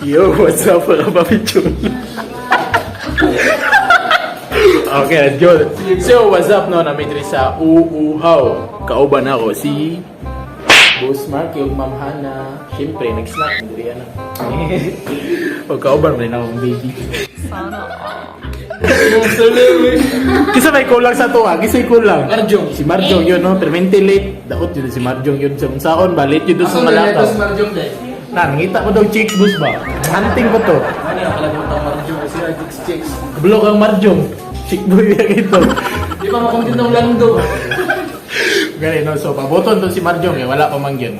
Yo, what's up, mga papichul? Okay, let's go. So, what's up, no? Nami diri sa Uuhaw. Kauban ako si Boss Marky ug Ma'am Hana. Siyempre, nag-snack diri ana. O kauban man akong baby. Sana all. Kisa may kulang sa tuwa, kisa may kulang. Marjong. Si Marjong yun, no? Permente late. Daot yun si Marjong yun. Sa unsaon ba? Late yun doon sa Malakaw. Marjong day. Na, nangita ko daw chicks, boss ba? Hunting ko to. Ano yung kalagot ang Marjong kasi ay chicks chicks. Blog ang Marjong. Chick boy yan ito. Di pa makamit ng lando. Ganun, no? So, paboton to si Marjong eh. Wala pa man yun.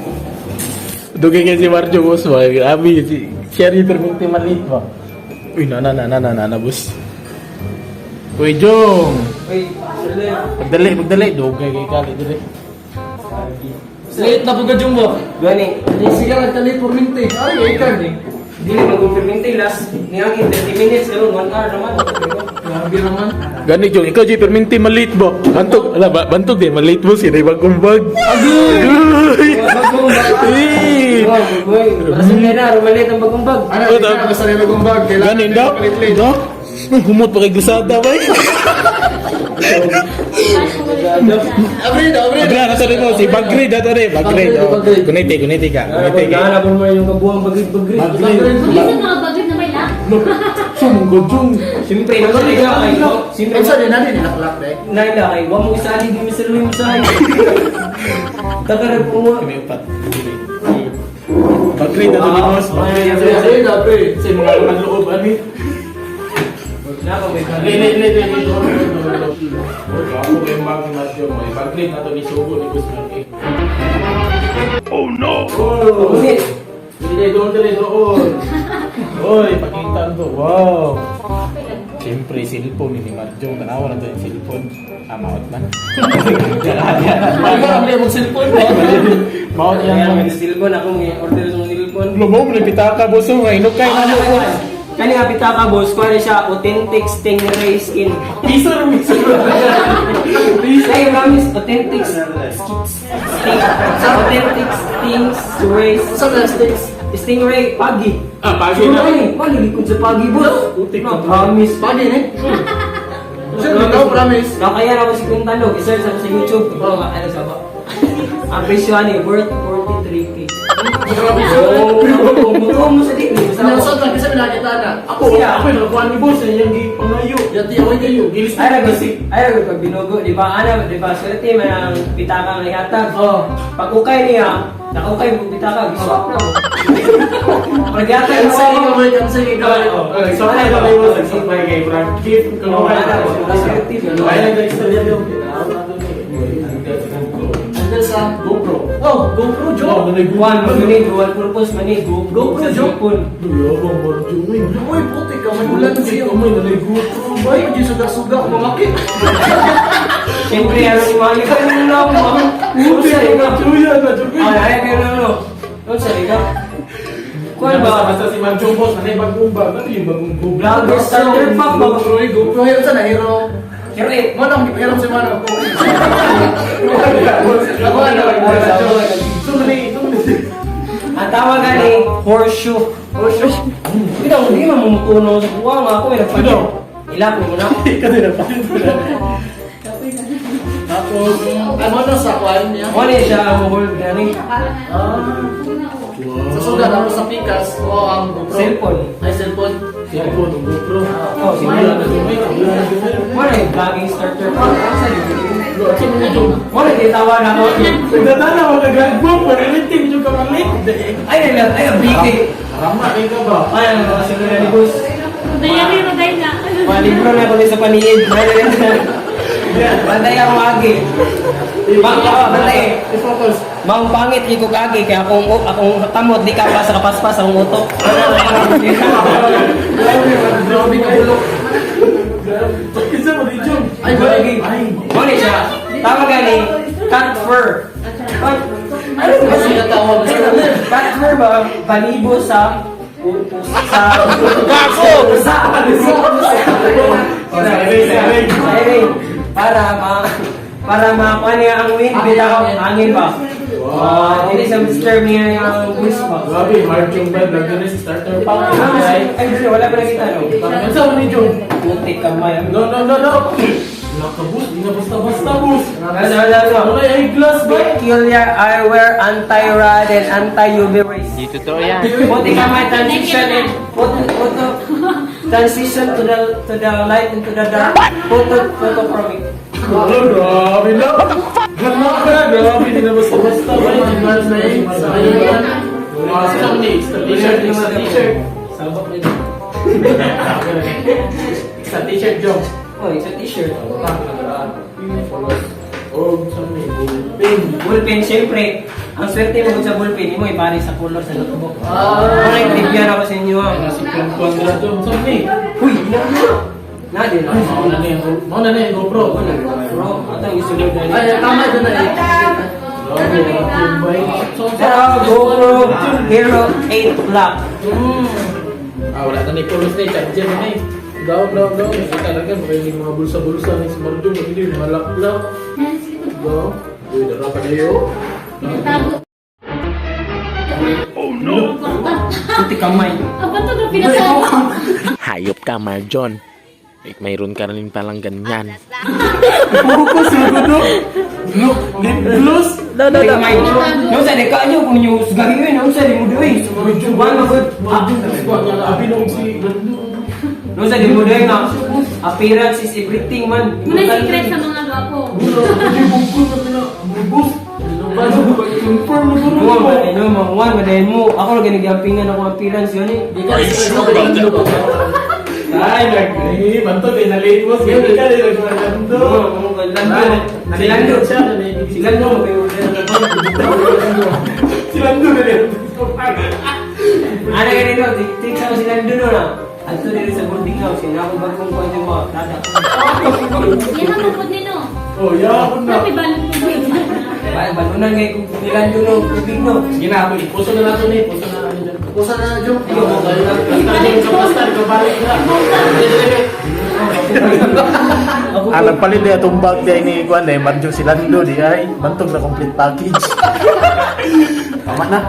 Dugay kay si Marjong, boss ba? Grabe. Si Sherry permente maliit ba? Uy, na, na, na, na, na, na, na, boss. Uy, Jong! Uy, sila. Pagdali, pagdali. Dugay kay Kali, dali. Late na po ka Jumbo. Gani, Hindi siya nagtalit por minte. Ay, ikan eh. dili mag-implemente last niyang in 30 minutes karon 1 hour naman. Grabe naman. Gani, Jong. Ikaw, Jay, permente maliit ba? Bantog, ala, ba, bantog din. Maliit mo siya. Bagong bag. Agoy! Bagong bag. Eh! Wow, boy. Basta na rumalit ang bagong bag. Ano, hindi na basta na bagong bag. Kailangan Gani, daw? palit-lit. Daw? Ay, humot pa kay Gusada, bay. Abre daw, abre. Abra, nasa rin mo, si Bagrid, ato rin, Bagrid. Bagrid, Oh. Bagrid. Kuniti, kuniti ka. Kuniti ka. Gana po mo yung kabuang bagrid-bagrid. Bagrid. Bisa mga bagay na may lock. Sumugod yung. Siyempre, nasa liga kay siyempre Ang sa din natin, nilaklak day. Naila kay wa mo isalig ni Mr. Louis Musahay. Tagarag po mo. Kami upat. Bagrid, ato ni boss. Bagrid, ato ni Abre, abre. Sa mga laman loob, ani. Na ko may Le, le, le, le, le, le, le, le. Ako kay Mang Marjo, may Bagrid ato ni Sugo ni Boss Marky. Oh, Dili, doon, dili, doon. Oy, pakita to. Wow. Siyempre, cellphone ni Marjong. Tanawa na to yung cellphone. Ah, maot man. Ay, abre mong cellphone. Maot yan. Kaya may silbon ako may order sa silbon. Lumaw mo na pitaka, boso. Nga, inukay na mo. Kani nga pitaka boss, kuha siya authentic stingray skin. Piso rin, piso rin. Ay, promise, authentic sting, authentic stingray. Sa plastics. Stingray, pagi. Ah, pagi na. Stingray, pagi likod sa pagi, boss. Putik No, ka. promise. Pagi ni. Sir, ikaw promise. Nakaya na ako si Quintano, i-search ako sa YouTube. Oh, ano sa ba? Ang presyo ani worth 43K. Grabe Oh, mutuo mo sa di. Ano sa lang kasi nakita na. Ako, ako yung nakakuha ni boss. Yung pangayo. Yati away kayo. Gilis Ay rago si ay rago pag binugo, di ba? Ana, di ba? Swerte man ang pitaka nga ihatag. Oh. Pag ukay niya, nakukay mo pitaka, giswap na mo. Pag ihatag mo, Kansay ka boy, kansay ka. Oh, Nag-supply ka kay boss. Nag-supply kay Frank. Gift. Oh, wala na, swerte. Ay, nag-istorya yung Andel sa GoPro. Oh, GoPro Oh, Jo. One, manid, one purpose, manid, GoPro, GoPro, sa Jo. cellphone. Uy, puti ka, may ulan siya. Uy, nanay GoPro ba? Ay, di suga-suga ko mamakit. Siyempre, ano ni Mali ka nung na ako, ma'am. Puti Unsa ka, ka? chuya na, chuya. Ay, ay, kayo na, ano? Unsa ka? Kuan Basta ba? basta si Ma'am Jong boss, nanay bagong bag. Ano yung bagong GoPro? Vlogger starter pack ba? GoPro, eh, GoPro, hero sa na, hero. Pero eh, Mo nang hiram si Mano. Ako ano, So, nanay, so, nanay. ang tawag gani, horseshoe. Horseshoe? Hindi daw, hindi man mumutuno sa buwa nga ako, may nagpalit. Ano? Ilap mo na. Kasi napalit ko na. Tapos, Ano na sa kwan niya? Wala siya ang hold gani. Sa suga tapos sa pikas o ang GoPro. Cellphone. Ay, cellphone. Cellphone, ang GoPro. Oh, Wala na, Jumay. Wala na, Jumay. Wala yung vlogging starter pack. Ang sa likod. Bro, sino mo Jong? Wala yung tawa na ako. Nagtatanaw, nag-gagbo, paralitin yung kamalit. Ay, ay, ay, ang big Rama, kayo ka ba? Ay, ano, kasi na ni boss. Dayari na day na. Mga libro na ako sa paniid. Bantay ako agi. Bantay. I-focus. Maong pangit ko kagi kaya akong akong kamot di ka pa sa kapaspas akong utok. Grabe ka bulok. Isa mo din, Jong. Ay, grabe. Ay, Muna siya. Tama gani, cat fur. Ano ba siya tawag? Cat fur ba? Balibo sa sa Gago! sa Oh, sa ere, sa ere. sa ere. Para ma para makuha niya ang wind bitaw hangin ba? Ah, dili sa Mr. Mir ang voice box. Grabe, Marjong ba? Lagyan na si starter pack. Ah, ay, wala pa nakita, no? Ano sa ni Jong? Puti kamay. No, no, no, no! Nakabus, di na basta-basta, bus. Ano, ano, ano? Wala ay glass ba? Peculiar eyewear, anti-rad, and anti-UV rays. Di totoo yan. Puti kamay transition and photo, photo transition to the light and to the dark. Photochromic. Wala, grabe na. Grabe, grabe, di na basta-basta ba? Extra t-shirt, extra t-shirt. Sabak na yun. Extra t-shirt, Jong. Oh, it's a t-shirt. Oh, sa may bullpen. Bullpen, syempre. Ang swerte mo sa bullpen, mo ibari sa color sa notebook. Ah. Ah, trivia na ako sa inyo, ah. Nasi kwan na to. Sa may. Uy, na na din. Ay, mao na na yung GoPro. Bro, atang isulod na Ay, tama dyan na eh. Grabe, kumbay. So, Pero GoPro Hero 8 Black. Ah, wala na ni Pulos na, charger na eh. Daw, daw, daw. Hindi talaga, makinig mga bulsa-bulsa ni Smarjo, makinig, malaklak. Daw. Uy, dara pa kayo. Pinatago. Oh no! Puti kamay. Aba to na pinatago. Hayop ka, Marjon. Eh, mayroon ka rin palang ganyan. Look, lip gloss. No, no, no. No, sa deka nyo, kung nyo usgahin yun, no, sa di mo doy. Subuan mo good. Marjon, abi na si Lando. No, sa di mo doy nga. Appearance is everything, man. Muna yung secret sa mga gwapo. Hindi, bungkol na pina. Bubus. Confirm na No, man, no, mga one, madayin mo. Ako lang ginigampingan ako appearance yun eh. Ay, nag-eh, bantog eh, nalate mo. Sige, ka rin, nag-Lando. No, Lando. Si Lando. Si Lando, may order na ba? Si Lando na rin. Ano ganito, tik sa si Lando no na. Anto diri sa boarding house, yun ako bagong kwan yung mga dada. Yan ang tupod nino. Oh, yeah, ako na. Happy balot po ba? Balunan ngay kung ni Lando no, tubig no. Sige na, ako, ipuso na natin eh. Puso na natin dyan. Pusa na, Jong. Basta, balik na. Ako Ah, nagpalit niya itong bag niya ni Kwan eh. Marjong si Lando di ay. Bantog na complete package. Tama na.